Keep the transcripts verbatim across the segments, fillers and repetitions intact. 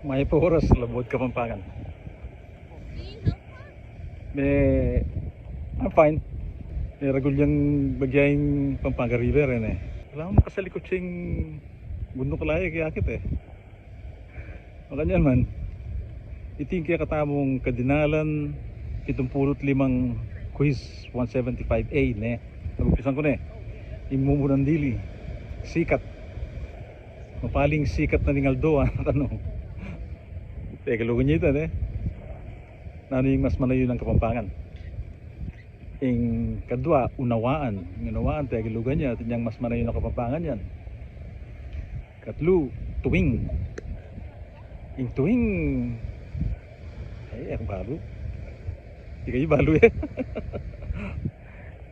Mayap a oras, Labuad Kapampangan. Me, I'm fine. Me ragul yang bagya ing Pampanga River, e ne. Ala mu kasalikut ing bunduk, ala ya kayakit e. Makanyan man, iti ing kekatamung kadinalan pitumpulu't limang quiz one seventy-five A, ne. Pag-umpisan ku ne. Ing mumunan dili, sikat. Mapaling sikat na ning aldo, a, nakanu. Tegalugan ya ita, ne? Nanu ing mas manayun a Kapampangan? Ing kadua, unawaan. Ing unawaan, Tegalugan ya, atin yang mas manayun a Kapampangan yan. Katlu, tuwing. Ing tuwing, e, e ku balu. Di kayu balu, e.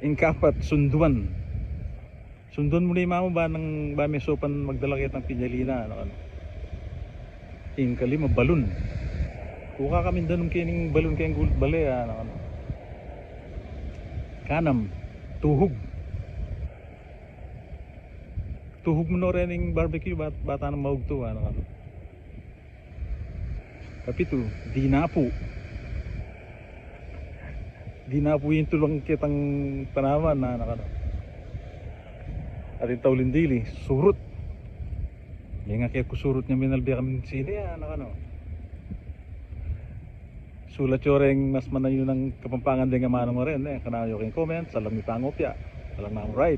Ing kapat, sunduan. Sunduan mu ne i mama mu, ba nang, ba me saupan magdala ketang pinyalina, a, nakanu. Ing kalima, balun. Kuka kaming danum kening balun keng gulut bale, a, nakanu. Kanam, tuhug. Tuhug mu no reng barbecue, bat-, bata nang maugtu, a, nakanu. Kapitu, dinapu. Dinapu ing tulang ketang tanaman, a, nakanu. Atin tauling dili, surut. Menga ke ku surut nya, minalbe kaming sine, a, nakanu. Sulat yu reng mas manayun a Kapampangan deng amanu ngaren, e. Kanaku yu keng comment, salam yu pangopya. Salam namu, right.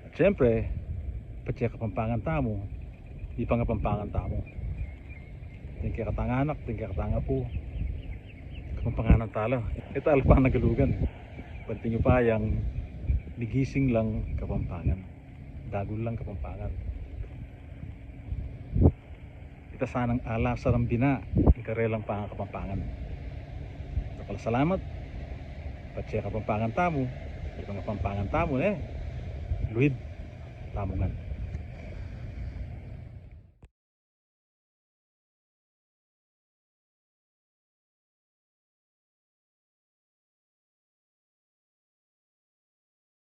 At syempre, patse Kapampangan tamu, ipangapampangan tamu. Deng kekatang anak, deng kekatang apu, Kapampanganan tala. E tala panagalugan. Banting yu pa yang migising lang Kapampangan. Dagul lang Kapampangan. Ita sanang ala sarambina ing karelang pangakapampangan. Dakal a salamat. Patse Kapampangan tamu, ipangapampangan tamu, ne. Luid tamu ngan.